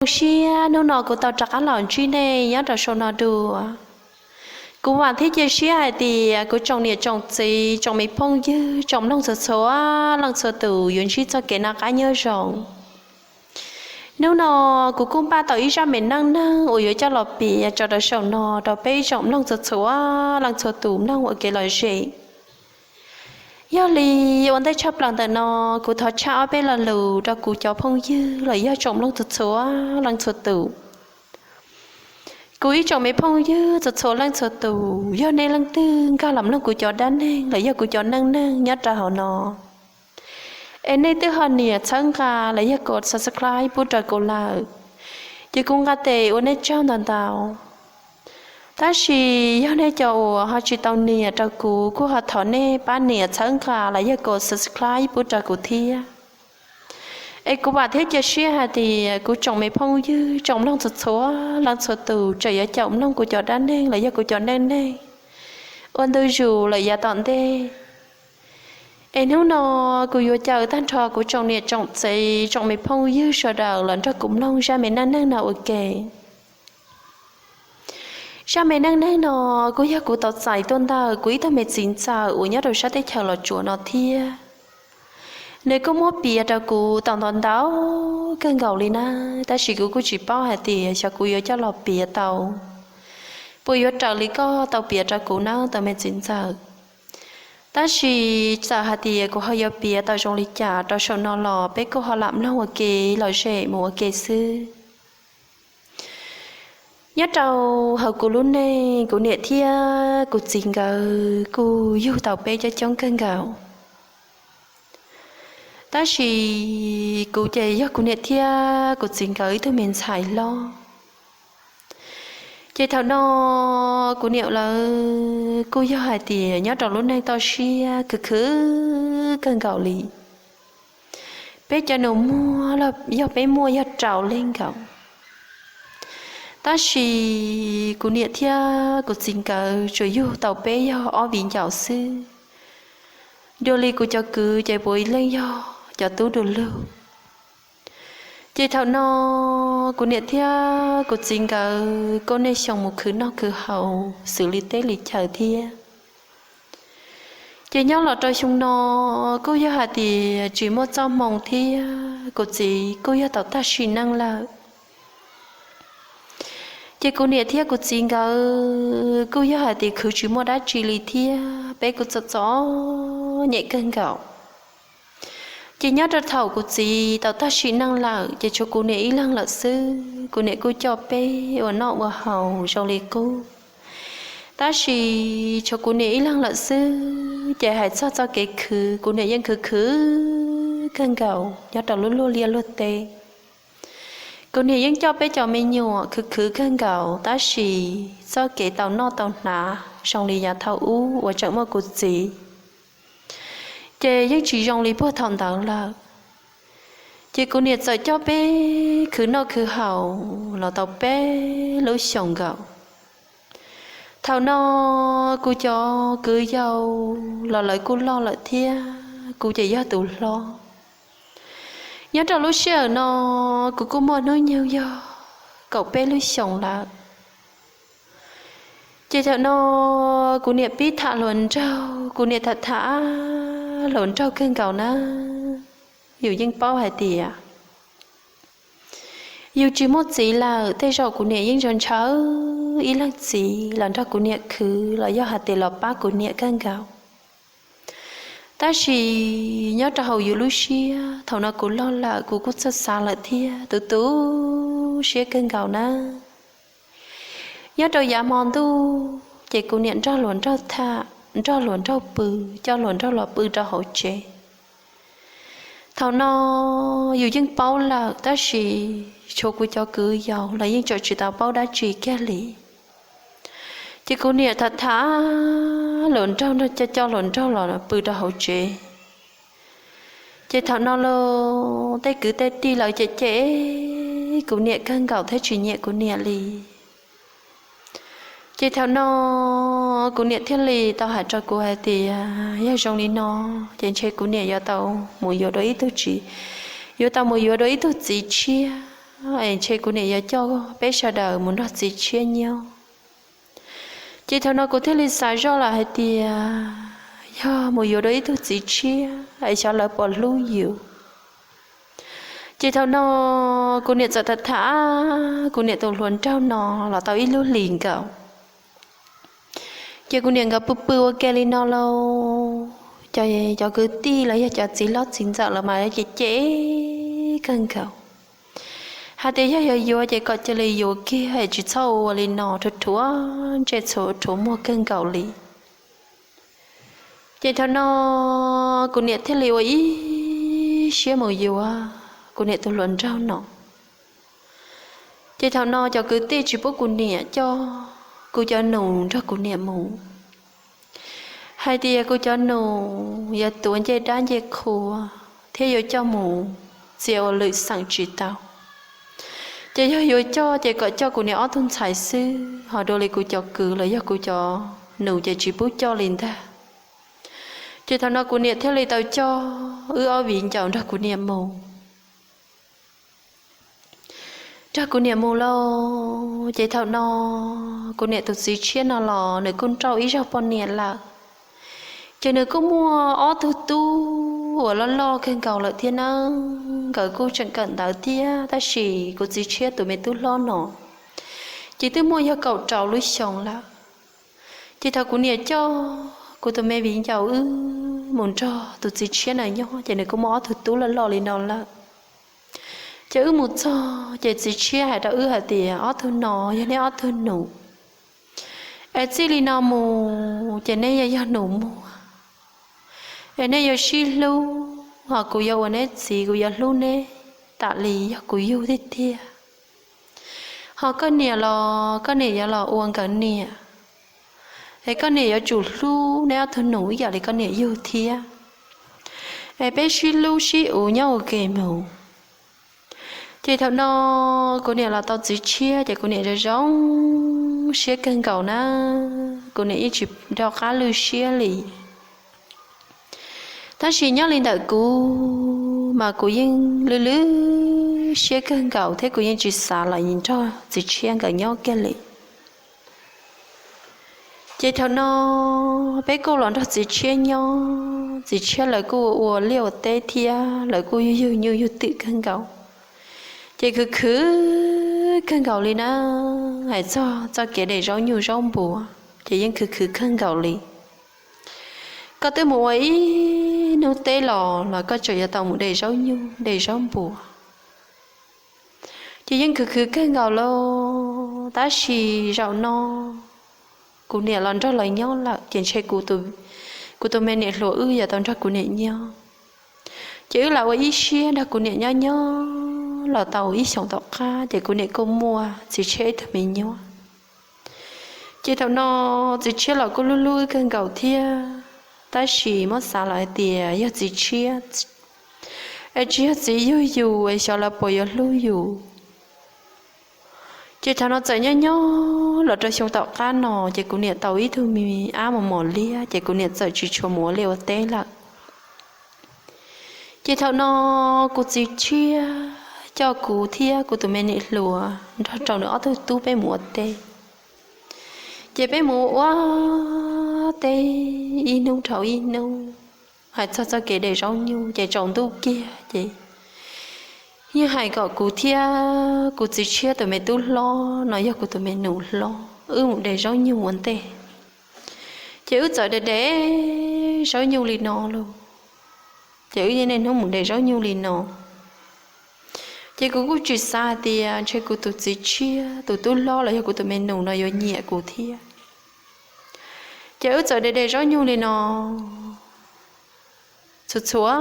Zoo siab hnub no kuv tau rov qab los ntsib nej nyob rau saum no dua. Kuv vam thiab cia siab hais tias kuv tsoom niam tsoom txiv, tsoom me phooj ywg, tsoom mloog txhua txhua leej txhua tus yuav ntsib txoj kev noj qab nyob zoo. Hnub no kuv kuj npaj tau ib zaj me neej neeg uas yuav coj los piav tso rau saum no rau peb ib tsoom mloog txhua txhua leej txhua tus mloog ua kev lom zem. Yog li, ua ntej tshaj plaws ntawm no, kuv thov tshaj ob peb lo lus rau kuv cov phooj ywg los yog tsoom mloog txhua txhua leej txhua tus. Kuv ib tsoom me phooj ywg txhua txhua leej txhua tus, yog nej leej twg nkag los mloog kuv cov dab neeg los yog kuv cov neej neeg nyob rau hauv no, es nej twb ho nias txhawb nqa los yog kov subscribe pub rau kuv lawm, ces kuv nqa tes ua nej tsaug ntau ntau. Tab sis yog nej cov uas ho tsis tau nias rau kuv kuj ho thov nej pab nias txhawb nqa los yog kov subscribe pub rau kuv thiab. Es kuv vam thiab cia siab hais tias kuv tsoom me phooj ywg tsoom mloog txhua txhua leej txhua tus tseem yuav caum mloog kuv cov dab neeg los yog kuv cov neej neeg ua ntu zus lawm yav tom ntej. Es hnub no kuv yuav caw tag nrho kuv tsoom niam tsoom txiv tsoom me phooj ywg sawv daws los nrog kuv mloog zaj me neej neeg no ua ke. Zaj me neej neeg no kuj yog kuv tau txais tuaj ntawm kuv ib tug me txiv ntxawm uas nyob rau sab teb chaws Los Tsuas no thiab. Nws kuj muab piav rau kuv tau ntau ntau kawg nkaus li na, tab sis kuv kuj tsis paub hais tias xyov kuv yuav coj los piav tau puas yuav raws li koj tau piav rau kuv na tus me txiv ntxawm. Tab sis txawm hais tias kuv ho yuav piav tau zoo li cas rau saum no los peb kuj ho lam mloog ua ke lom zem mus ua ke xwb. Nyob rau hauv kuv lub neej, kuv niam thiab kuv txiv nkawd kuj yug tau peb coob coob kawg nkaus. Tab sis kuv ces yog kuv niam thiab kuv txiv nkawd ib tug me ntxhais hlob. Ces thaum no kuv niam lawv kuj yog hais tias nyob rau lub neej toj siab khwv khwv kawg nkaus li. Peb cov nus muag yog peb muaj yog rau leej nkaus. Tab sis kuv niam thiab kuv txiv nkawd tsuas yug tau peb yog ob viv ncaus xwb. Dua li kuv cov kwv ces puav leej yog cov tub du lug. Ces thaum no kuv niam thiab kuv txiv nkawd kuj niaj xyoo mus khwv noj khwv haus xws li teb li chaw thiab. Ces nyob los rau xyoo no kuj yog hais tias tsis muaj txoj hmoo thiab kuv txiv kuj yog tau tag sim neej lawm. Ces kuv niam thiab kuv txiv nkawd kuj yog hais tias khwv tsis muaj dab tsi li thiab peb kuj txom txom nyem kawg nkaus. Ces nyob rau thaum kuv txiv tau tag sim neej lawm ces tshuav kuv niam ib leeg lawm xwb, kuv niam kuj coj peb ua noj ua haus zoo li qub. Tab sis tshuav kuv niam ib leeg lawm xwb ces hais txog txoj kev khwv kuv niam yeej khwv khwv kawg nkaus nyob rau lub luag liaj luag teb. Kuv niam yeej coj peb cov me nyuam khwv khwv kawg nkaus tab sis txoj kev tau noj tau hnav zoo li yav thaum ub uas tseem muaj kuv txiv ces yeej tsis zoo li puag thaum ntawd lawm. Ces kuv niam txawm coj peb khwv noj khwv haus los tau peb lub xyoos nkaus. Thaum no kuv cov kwv yau los lawv kuj loj lawm thiab kuv ces yog tus hlob. Nyob rau lub sij hawm no kuv kuj muaj hnub nyoog yog kaum peb lub xyoos lawm. Ces thaum no kuv niam pib tham hluas nraug, kuv niam tham tham hluas nraug kawg nkaus na. Yus yeej paub hais tias yus tsis muaj txiv lawm, tej zaum kuv niam yeej ntshaw ntshaw ib leeg txiv los nrog kuv niam khwv los yog hais tias los pab kuv niam kawg nkaus. Tab sis nyob rau hauv yus lub siab, thaum no kuv loj lawm kuv kuj txawj xav lawm thiab, tu tu siab kawg nkaus na. Nyob rau yav hmo ntuj ces kuv niam nrog hluas nraug tham, nrog hluas nraug pw, coj hluas nraug los pw rau hauv tsev. Thaum no yus yeej paub lawm tab sis tshuav kuv cov kwv yau los yeej tseem tsis tau paub dab tsi kiag li. Ces kuv niam tham tham hluas nraug, coj coj hluas nraug los pw rau hauv tsev. Ces thaum no los tej kwv tej tij lawv cem cem kuv niam kawg nkaus thiab tsis nyiam kuv niam li. Ces thaum no kuv niam thiaj li tau hais rau kuv hais tias yog zoo li no ces ntshe kuv niam yuav tau mus yuav dua ib tug txiv, yuav tau mus yuav dua ib tug txiv tshiab es ntshe kuv niam yuav coj peb sawv daws mus nrog txiv tshiab nyob. Ces thaum no kuv thiaj li xav zoj lawm hais tias yog mus yuav dua ib tug txiv tshiab es xyov lawv puas hlub yus. Ces thaum no kuv niam txawm tham tham kuv niam tus hluas nraug no los tau ib lub hlis nkaus. Ces kuv niam nkawd pw pw ua ke li no lauj, ces cov kwv tij los yog cov txiv hlob txiv ntxawm los mas cem cem kawg nkaus hais tias yog yuav yuav ces kom cia li yuav kiag es tsis txhob ua li no rhuav rhuav ntsej txhua rhuav muag kawg nkaus li. Ces thaum no kuv niam thiaj li ua ib siab mus yuav kuv niam tus hluas nraug no. Ces thaum no cov kwv tij tsis pub kuv niam coj kuv cov nus nrog kuv niam mus, hais tias kuv cov nus yuav tuav ncej dab ncej qhua thiab yuav coj mus txia ua lwm xeem tsis tau. Ces yog yuav coj ces kom coj kuv niam ob tug ntxhais xwb, ho dua li kuv cov kwv los yog kuv cov nus ces tsis pub coj li ntag. Ces thaum no kuv niam thiaj li tau coj wb ob viv ncaus nrog kuv niam mus. Nrog kuv niam mus lauj, ces thaum no kuv niam tus txiv tshiab no los nws kuj nrauj ib zaug poj niam lawm. Ces nws kuj muaj ob tug tub uas loj loj kawg nkaus lawm thiab na, nkawd kuj tseem kawm ntawv thiab, tab sis kuv txiv tshiab tus me tub hlob no ces twb muaj yog kaum rau lub xyoo lawm. Ces thaum kuv niam coj kuv tus me viv ncaus wb mus nrog tus txiv tshiab no nyob ces nws kuj muaj ob tug tub loj loj li no lawm. Ces wb mus txog ces txiv tshiab hais rau wb hais tias ob tug no yog neb ob tug nus, es txij li no mus ces neb yuav yog nus muag, es neb yuav sib hlub, ho kuv yuav ua neb txiv, kuv yuav hlub neb tam li yog kuv yug tiag tiag. Ho koj niam los koj niam yuav los ua nkawd niam, es koj niam yuav tsum hlub neb ob tug nus ib yam li koj niam yug thiab. Es peb sib hlub sib uv nyob ua ke mus. Ces thaum no kuv niam los tau txiv tshiab ces kuv niam zoo zoo siab kawg nkaus na, kuv niam yeej tsis nco qab lwj siab li. Tab sis nyob li ntawm kuv mas kuv yeej lwj lwj siab kawg nkaus thiab kuv yeej tsis xav los nrog txiv tshiab nkawd nyob kiag li. Ces thaum no peb kuj los nrog txiv tshiab nyob, txiv tshiab lawv kuj ua liaj ua teb thiab lawv kuj yug yug nyuj yug twm kawg nkaus. Ces khwv khwv kawg nkaus li na, hais txog txoj kev de zaub nyuj zaub npua ces yeej khwv khwv kawg nkaus li. Koj twb mus ua ib hnub teb los los koj tseem yuav tau mus de zaub nyuj de zaub npua. Ces yeej khwv khwv kawg nkaus lauj, tab sis zaum no kuv niam los nrog lawv nyob lawm ces ntshe kuv tus me niam hluas wb yuav tau nrog kuv niam nyob. Ces wb lam ua ib siab nrog kuv niam nyob nyob los tau ib xyoos tom qab ces kuv niam kuj muaj txiv tshiab ib tug me nyuam. Ces thaum no txiv tshiab los kuj hlub hlub wb kawg nkaus thiab, tab sis muab xav lawm hais tias yog txiv tshiab es tsis yog txiv yug yus es xyov lawv puas yuav hlub yus. Ces thaum no txawm nyob nyob los rau xyoo tom qab no ces kuv niam tau ib tug me ab mos mos liab ces kuv niam txawm tsis tshua mus ua liaj ua teb lawm. Ces thaum no kuv txiv tshiab coj kuv thiab kuv tus me niam hluas nrog rau nws ob tug tub peb mus ua teb. Ces peb mus ua teb ib hnub dhau ib hnub, hais txog txoj kev de zaub nyuj ces tsaus ntuj kiag ces yeej hais kom kuv thiab kuv txiv tshiab tus me tub hlob no yog kuv tus me nus hlob wb mus de zaub nyuj ua ntej. Ces wb txawm de de zaub nyuj li no lauj, ces wb yeej niaj hnub mus de zaub nyuj li no. Ces kuv kuj tsis xav hais tias ntshe kuv tus txiv tshiab tus tub hlob los yog kuv tus me nus no yuav nyiam kuv thiab. Ces wb txawm de de zaub nyuj li no txhua txhua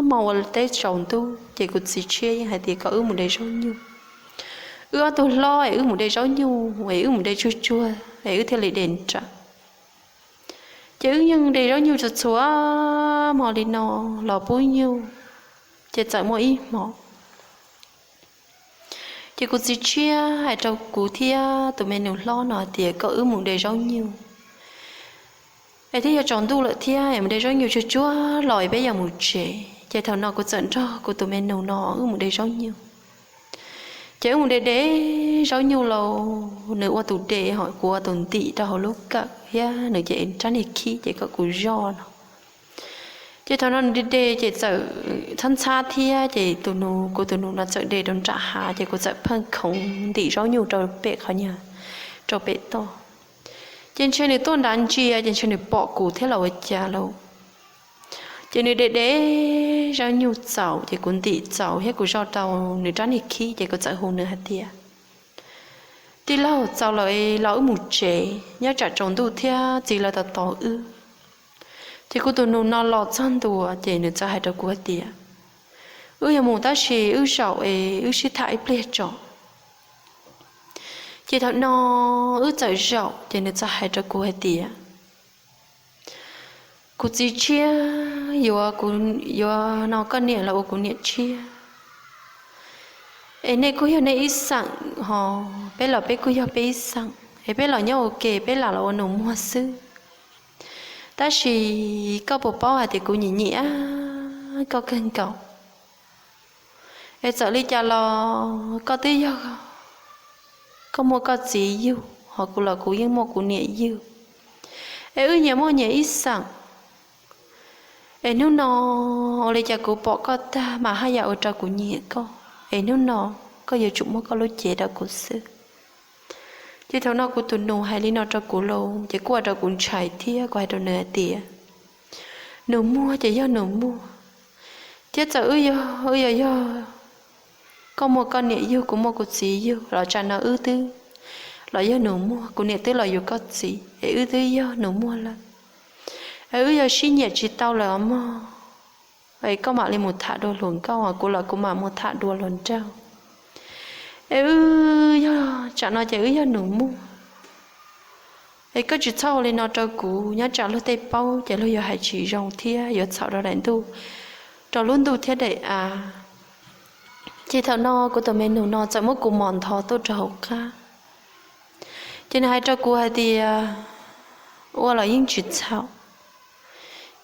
hmo ua teb tsaus ntuj ces kuv txiv tshiab yeej hais tias kom wb mus de zaub nyuj. Wb ob tug hlob es wb mus de zaub nyuj es wb mus de tsuag tsuag es wb thiaj li de nrawm. Ces wb yeej de zaub nyuj txhua txhua hmo li no los pub nyuj. Ces txawm muaj ib hmo ces kuv txiv tshiab hais rau kuv thiab tus me nus hlob no hais tias kom wb mus de zaub nyuj, es twb yuav tsaus ntuj lawm thiab es mus de zaub nyuj tsuag tsuag los es peb yuav mus tsev. Ces thaum no kuv txawm nrog kuv tus me nus no wb mus de zaub nyuj. Ces wb mus de de zaub nyuj lauj, nws ua tus de ho kuv ua tus ntim rau hauv lub kawm thiab nws ces rab niag khib ces kom kuv zoj no. Ces thaum no nws de de ces txawm ntxhab ntxhab thiab ces tus nus, kuv tus nus no txawm de rau nram hav ces kuv txawm pheej khoov ntim zaub nyuj rau pem qhov nyuag, rau pem toj. Ces ntshe nws tuaj nrad ntsia ces ntshe nws pom kuv thiab los ua cas lauj. Ces nws de de zaub nyuj txaus ces kuv ntim txaus thiab kuv zoj rau nws rab niag khib ces kuv txawm hu nws hais tias, tij laug, txaus lawm los wb mus tsev, nyob tsam tsaus ntuj thiab txiv lawv tos tos wb. Ces kuv tus nus no los txog ntua ces nws txawm hais rau kuv hais tias, wb yuav mus tab sis wb zaum es wb sib tham ib pliag tso. Ces thaum no wb txawm zaum ces nws txawm hais rau kuv hais tias, kuv txiv tshiab yuav, yuav no koj niam los ua kuv niam tshiab. Es nej kuj yog nej ib xeem ho, peb los peb kuj yog peb ib xeem es peb los nyob ua ke peb lam los ua nus muag xwb. Tab sis koj puas paub hais tias kuv nyiam nyiam koj kawg nkaus. Es txawm li cas los koj twb yog, koj muaj koj txiv yug ho kuv los kuv yeej muaj kuv niam yug. Es wb nyias muaj nyias ib xeem. Es hnub no ua li cas kuv pom koj tag mas haj yam ua rau kuv nyiam koj. Es hnub no koj yuav tsum muab koj lub cev rau kuv xwb. Ces thaum no kuv tus nus hais li no rau kuv lauj ces kuj ua rau kuv ntshai thiab kuv hais rau nws hais tias, nus muag ces yog nus muag, thiab txawm wb yog, wb yog, yog koj muaj koj niam yug kuv muaj kuv txiv yug los tsam no wb twb los yog nus muag, kuv niam twb los yuav koj txiv es wb twb yog nus muag lawm. Es wb yog sib nyiam tsis tau lawm os mog. Es koj mam li mus tham dua hluas nkauj, kuv los kuv mam mus tham dua hluas nraug. Es wb yog tsam no ces wb yog nus muag. Es koj tsis txhob ua li no rau kuv, nyob tsam luag tej paub ces luag yuav hais tsis zoo thiab yuav txhaum rau daim ntuj, rau lub ntuj thiab daim av. Ces thaum no kuv tus me nus no txawm muab kuv mos ntho tuaj rau hauv qab. Ces nws hais rau kuv hais tias, ua los yeej tsis txhaum,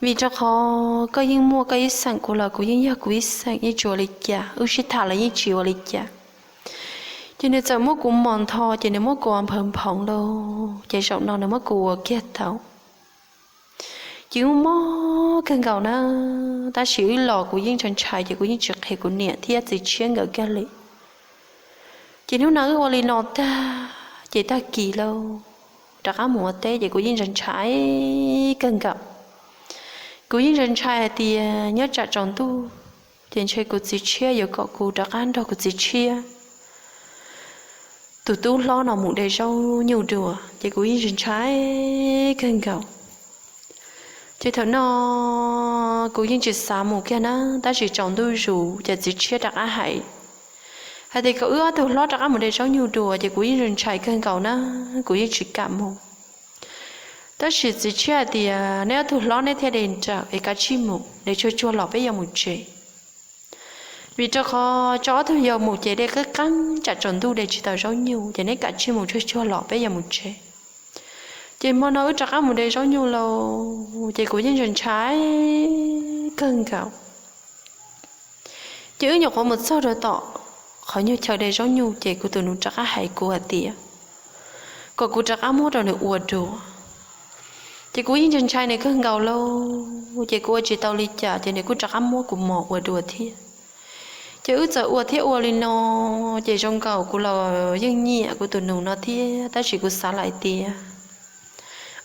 vim rau qhov koj yeej muaj koj ib xeem, kuv los kuv yeej yog kuv ib xeem, yeej tsis ua li cas, wb sib tham los yeej tsis ua li cas. Ces nws txawm muab kuv mos ntho ces nws muab kuv ua nphawv nphoov lauj, ces zaum no nws muab kuv ua kiag tau. Ces wb mob kawg nkaus na, tab sis wb los kuv yeej ntshai ntshai ces kuv yeej tsis qhia kuv niam thiab txiv tshiab nkawd kiag li. Ces hnub no wb ua li no tag ces tag kis lauj, rov qab mus ua teb ces kuv yeej ntshai ntshai kawg nkaus. Kuv yeej ntshai ntshai hais tias nyob tsam tsaus ntuj ces ntshe kuv txiv tshiab yuav kom kuv rov qab nrog kuv txiv tshiab tus tub hlob no mus de zaub nyuj dua, ces kuv yeej ntshai ntshai kawg nkaus. Ces thaum no kuv yeej tsis xav mus kiag na, tab sis tsaus ntuj zus ces txiv tshiab rov qab hais, hais tias kom wb ob tug hlob rov qab mus de zaub nyuj dua, ces kuv yeej ntshai ntshai kawg nkaus na, kuv yeej tsis kam mus. Tab sis txiv tshiab hais tias neb ob tug hlob neb thiaj de nrawm es kav tsij mus, de tsuag tsuag los peb yuav mus tsev. Vim rau qhov tso ob tug yau mus ces de qeeb qeeb tsam tsaus ntuj de tsis tau zaub nyuj, ces neb kav tsij mus tsuag tsuag los peb yuav mus tsev. Ces hmo no wb rov qab mus de zaub nyuj lauj, ces kuv yeej ntshai ntshai kawg nkaus. Ces wb nyuam qhuav mus txog rau tom qhov nyuag chaw de zaub nyuj ces kuv tus nus rov qab hais kuv hais tias kom kuv rov qab muab rau nws ua dua. Ces kuv yeej ntshai ntshai nws kawg nkaus lauj, ces kuv ua tsis tau li cas ces nws kuj rov qab muab kuv mos ua dua thiab. Ces wb txawm ua thiab ua li no, ces zoo nkaus kuv los yeej nyiam kuv tus nus no thiab, tab sis kuv xav lawm tias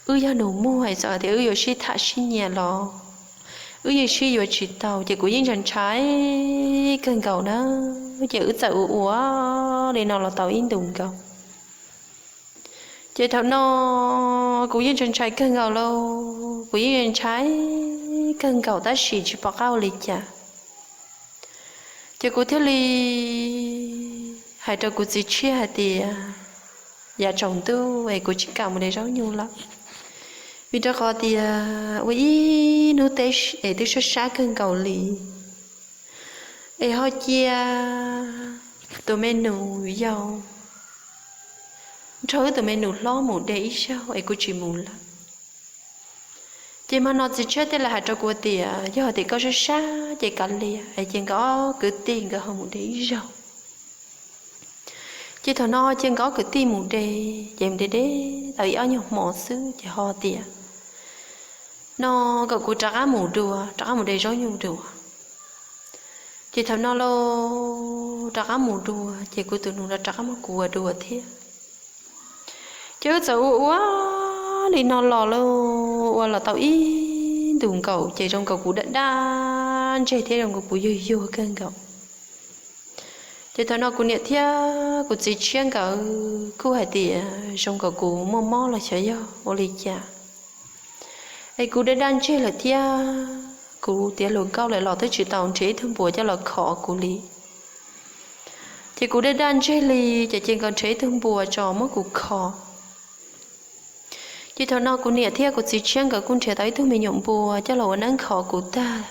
wb yog nus muag es txawm tias wb yuav sib tham sib nyiam los wb yeej sib yuav tsis tau, ces kuv yeej ntshai ntshai kawg nkaus na, ces wb txawm ua ua li no los tau ib ntus nkaus. Ces thaum no kuv yeej ntshai ntshai kawg nkaus lauj, kuv yeej ntshai kawg nkaus tab sis tsis pom qab ua li cas. Ces kuv thiaj li hais rau kuv txiv tshiab hais tias yav tsaus ntuj es kuv tsis kam mus de zaub nyuj lawm, vim rau qhov tias ua ib hnub teb es twb sab sab kawg nkaus li, es ho cia tus me nus yau nrog wb tus me nus hlob mus de ib zaug es kuv tsis mus lawm. Ces hmo no txiv tshiab thiaj li hais rau kuv tias yog tias koj sab sab ces kav liam es cia nkawd ob kwv tij nkawd ho mus de ib zaug. Ces thaum no ces nkawd ob kwv tij mus de, ces mus de de tau ib ob nyuag hmo xwb ces ho tias no kom kuv rov qab mus dua, rov qab mus de zaub nyuj dua. Ces thaum no los rov qab mus dua ces kuv tus nus los rov qab muab kuv ua dua thiab. Ces wb txawm ua ua li no los lauj, ua los tau ib ntus nkaus ces zoo nkaus kuv daj daj ntseg thiab zoo nkaus kuv yuag yuag kawg nkaus. Ces thaum no kuv niam thiab kuv txiv tshiab nkawd kuj hais tias zoo nkaus kuv muaj mob los xyov yog ua li cas es kuv daj daj ntseg lawm thiab kuv tiav hluas nkauj lawm los twb tsis tau nrhiav ib tug npuas coj los kho kuv li. Ces kuv daj daj ntseg li ces ces nkawd nrhiav ib tug npuas tso muab kuv kho. Ces thaum no kuv niam thiab kuv txiv tshiab nkawd kuj nrhiav tau ib tug me nyuam npua coj los ua neeb kho kuv tag.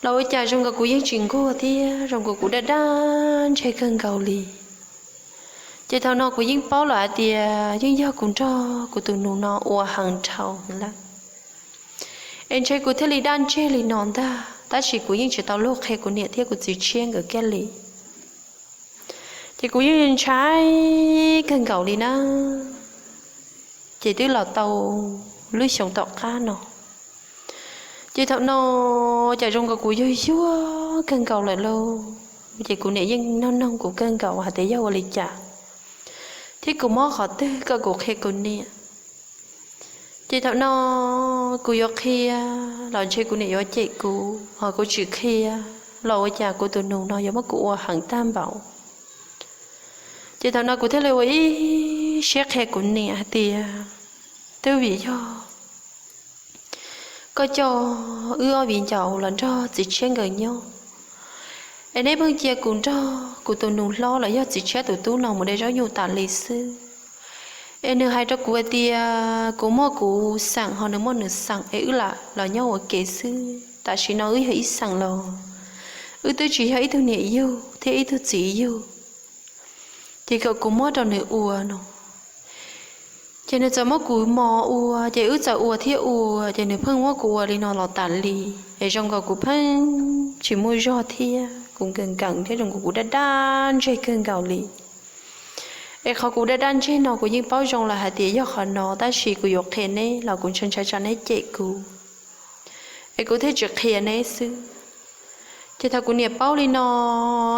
Los ua cas zoo nkaus kuv yeej tsis nquag thiab zoo nkaus kuv daj daj ntseg kawg nkaus li. Ces thaum no kuv yeej paub lawm hais tias yeej yog kuv nrog kuv tus nus no ua heev dhau lawm, es ntshe kuv thiaj li daj ntseg li no ntag, tab sis kuv yeej tsis tau luag qhia kuv niam thiab kuv txiv tshiab nkawd kiag li. Ces kuv yeej ntshai kawg nkaus li na. Ces twb los tau lub xyoo tom qab no, ces thaum no cas zoo nkaus kuv yuag yuag kawg nkaus lawm lauj, ces kuv niam yeej noog noog kuv kawg nkaus hais tias yog ua li cas thiab kuv mob qhov twg kom kuv qhia kuv niam. Ces thaum no kuv yuav qhia los ntshe kuv niam yuav cem kuv, ho kuv tsis qhia los ua cas kuv tus nus no yuav muab kuv ua heev tag npaum. Ces thaum no kuv thiaj li ua ib siab qhia kuv niam hais tias twb vim yog koj coj wb ob viv ncaus los nrog txiv tshiab nkawd nyob, es neb pheej cia kuv nrog kuv tus nus hlob los yog txiv tshiab tus tub no mus de zaub nyuj tas li xwb. Es nws hais rau kuv hais tias kuv muaj kuv xeem ho nws muaj nws xeem es wb lam los nyob ua ke xwb. Tam sim no wb yog ib xeem los wb twb tsis yog ib tug niam yug thiab ib tug txiv yug, ces kom kuv muab rau nws ua no. Ces nws txawm muab kuv mos ua ces wb txawm ua thiab ua ces nws pheej muab kuv ua li no los tas li. Es zoo nkaus kuv pheej tsis muaj zog thiab kuv nkees nkees thiab zoo nkaus kuv daj daj ntseg kawg nkaus li. Es qhov kuv daj daj ntseg no kuv yeej paub zoo lawm hais tias yog qhov no, tab sis kuv yuav qhia neb los kuv ntshai ntshai tsam neb cem kuv, es kuv thiaj tsis qhia neb xwb. Ces thaum kuv niam paub li no,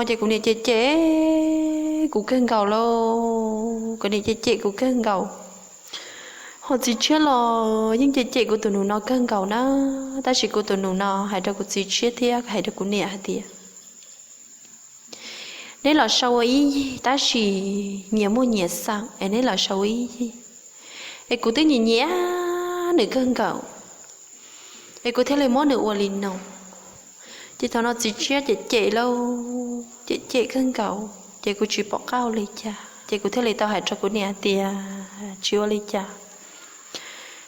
ces kuv niam cem cem kuv kawg nkaus lauj, kuv niam cem cem kuv kawg nkaus. Ho txiv tshiab los yeej cem cem kuv tus nus no kawg nkaus na, tab sis kuv tus nus no hais rau kuv txiv tshiab thiab hais rau kuv niam hais tias neb los sau ua ib yig, tab sis nyias muaj nyias xeem es neb los sau ua ib yig. Es kuv twb nyiam nyiam nws kawg nkaus, es kuv thiaj li muab nws ua li no. Ces thaum no txiv tshiab cem cem lauj, cem cem kawg nkaus ces kuv tsis pom qab ua li cas ces kuv thiaj li tau hais rau kuv niam hais tias tsis ua li cas,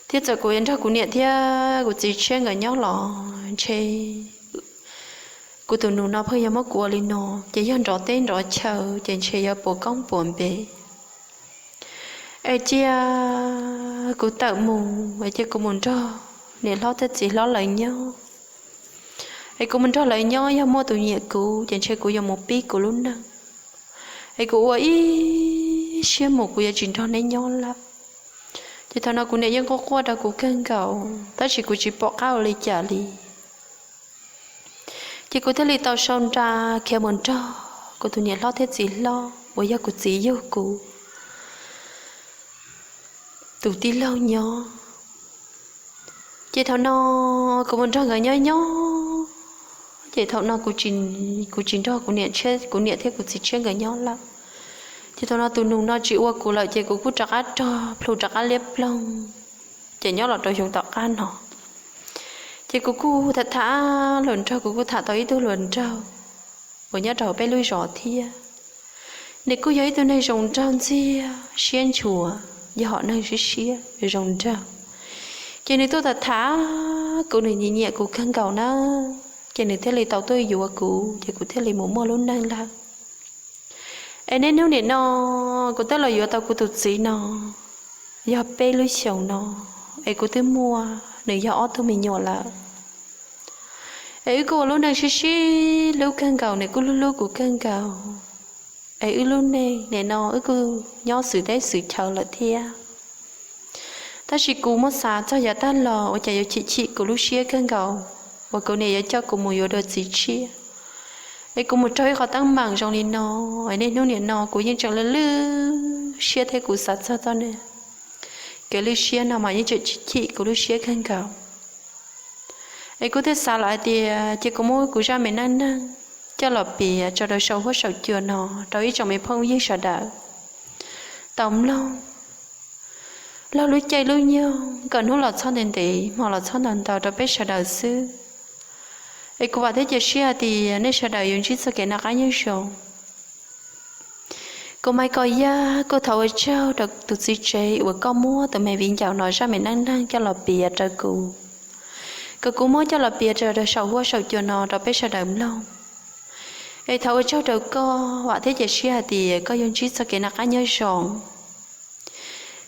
thiab txawm kuv yuav nrog kuv niam thiab kuv txiv tshiab nkawd nyob los ntshe kuv tus nus no pheej yuav muab kuv ua li no, ces yog nrov teb nrov chaw ces ntshe yuav puas koob puas npe. Es cia kuv tawm mus, es cia kuv mus nrog niam hlob thiab txiv hlob lawv nyob. Es kuv mus nrog lawv nyob yog muaj tus nyiam kuv ces ntshe kuv yuav mus pib kuv lub neej. Es kuv ua ib siab mus kuv yuav tsis nrog neb nyob lawm. Ces thaum no kuv niam yeej quaj quaj rau kuv kawg nkaus tab sis kuv tsis pom qab ua li cas li. Ces kuv thiaj li tau sau nra khiav mus nrog kuv tus niam hlob thiab txiv hlob uas yog kuv txiv yug kuv tus tij laug nyob. Ces thaum no kuv mus nrog nkawd nyob nyob, ces thaum no kuv tsis nrog kuv niam thiab kuv txiv tshiab nkawd nyob lawm. Ces thaum no tus nus no tsis ua kuv lawm ces kuv kuj rov qab rog plhu rov qab liab ploog, ces nyob los rau xyoo tom qab no ces kuv kuj tham tham hluas nraug, kuv kuj tham tau ib tug hluas nraug uas nyob rau hauv peb lub zos thiab. Nws kuj yog ib tug neeg zoo nraug ntxiag siab ntshuas, yog hom neeg siab siab zoo nraug. Ces nws tuaj tham tham kuv, nws nyiam nyiam kuv kawg nkaus na, ces nws thiaj li tau tuaj yuav kuv ces kuv thiaj li mus muaj lub neej lawm. Es niaj hnub nim no kuv twb los yuav tau kuv tus txiv no yog peb lub xyoos no, es kuv twb muaj nws yog ob tug me nyuam lawm. Es wb kuj ua lub neej sib sib hlub kawg nkaus, nws kuj hlub hlub kuv kawg nkaus. es wb lub neej nim no wb kuj nyob xwm teb xwm chaw lawm thiab. Tab sis kuv muab xav txog yav tag los ua cas yuav chim chim kuv lub siab kawg nkaus, uas kuv niam yuav coj kuv mus yuav dua txiv tshiab, es kuv mus raug ib qhov teeb meem zoo li no, es niaj hnub nim no kuv yeej tseem lwj lwj siab thiab kuv xav txog txoj kev lwj siab no mas yeej tseem chim chim kuv lub siab kawg nkaus. Es kuv thiaj xav lawm hais tias cia kuv muab kuv zaj me neej neeg coj los piav tso rau saum huab saum cua no rau ib tsoom me phooj ywg sawv daws tau mloog. Laug lub caij lub nyoog kom hnub los txhob ntev ntev, hmo los txhob ntau ntau rau peb sawv daws xwb. Es kuv vam thiab cia siab hais tias nej sawv daws yuav ntsib txoj kev noj qab nyob zoo. Kuv Maiv Kos Yaj kuj thov ua tsaug rau tus txiv tsev uas koj muab tus me viv ncaus no zaj me neej neeg coj los piav rau kuv, kom kuv muab coj los piav rau saum huab saum cua no rau peb sawv daws mloog. Es thov ua tsaug rau koj, vam thiab cia siab hais tias koj yuav ntsib txoj kev noj qab nyob zoo.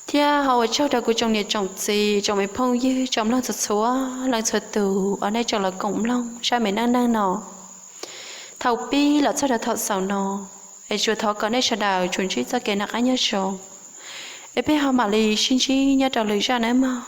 Thiab ho ua tsaug rau kuv tsoom niam tsoom txiv, tsoom me phooj ywg, tsoom mloog txhua txhua leej txhua tus uas nej tseem los koom mloog zaj me neej neeg no thaum pib los txog rau thaum xaus no. Es tsuas thov kom nej sawv daws tsuas ntsib txoj kev noj qab nyob zoo, es peb ho mam li sib ntsib nyob rau lwm zaj nawb mog.